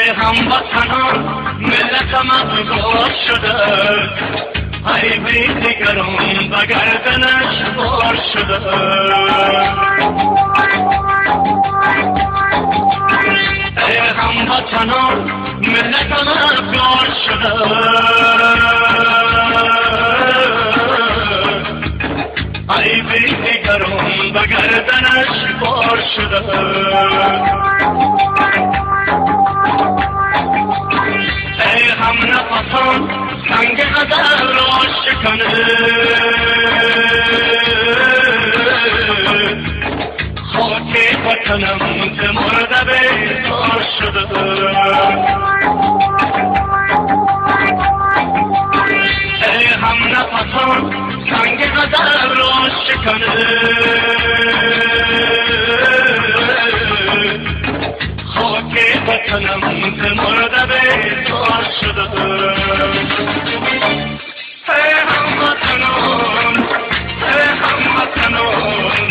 Эй ҳамватанон, миллатам афгор шуда, айби дигарон ба гарданаш бор шуда. Эй ҳамватанон, миллатам афгор шуда, айби дигарон ба гарданаш бор шуда. Эй ҳамнафасон, санги ғазал ро шикане, хоки ватанам ز مرده بیزار шуда. Эй ҳамнафасон, санги ғазал ро шикане, хоки ватанам ز مرده بیزار шуда. Эй ҳамватанон, эй ҳамватанон,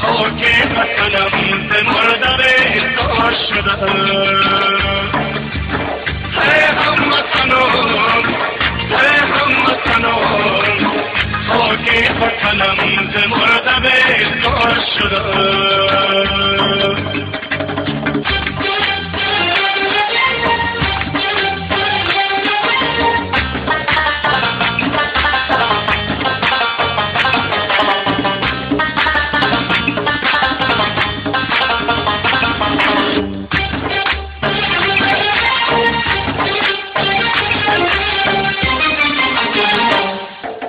хоки ватанам ز мурда безор шуда. Эй ҳамватанон, эй ҳамватанон, хоки ватанам ز мурда безор шуда.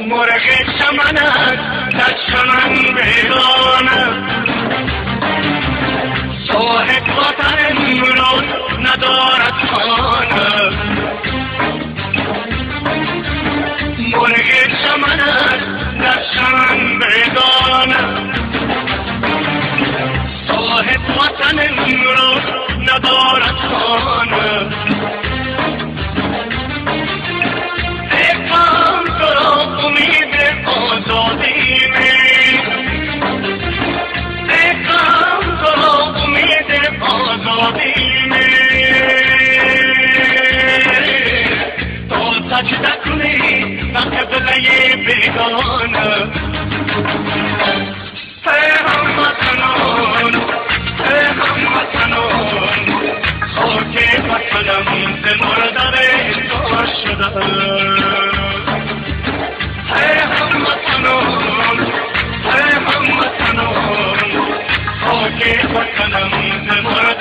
مرغ چمنت در چمن بیگانه، صاحب وطن امروز ندارد خانه. مرغ چمنت در چمن بیگانه، صاحب وطن امروز ندارد خانه. سجده کنی به قبله بیگانه. ای هموطنان، ای هموطنان، خاک وطنم ز مرده بیزار شده. ای هموطنان، ای هموطنان، خاک وطنم ز مرده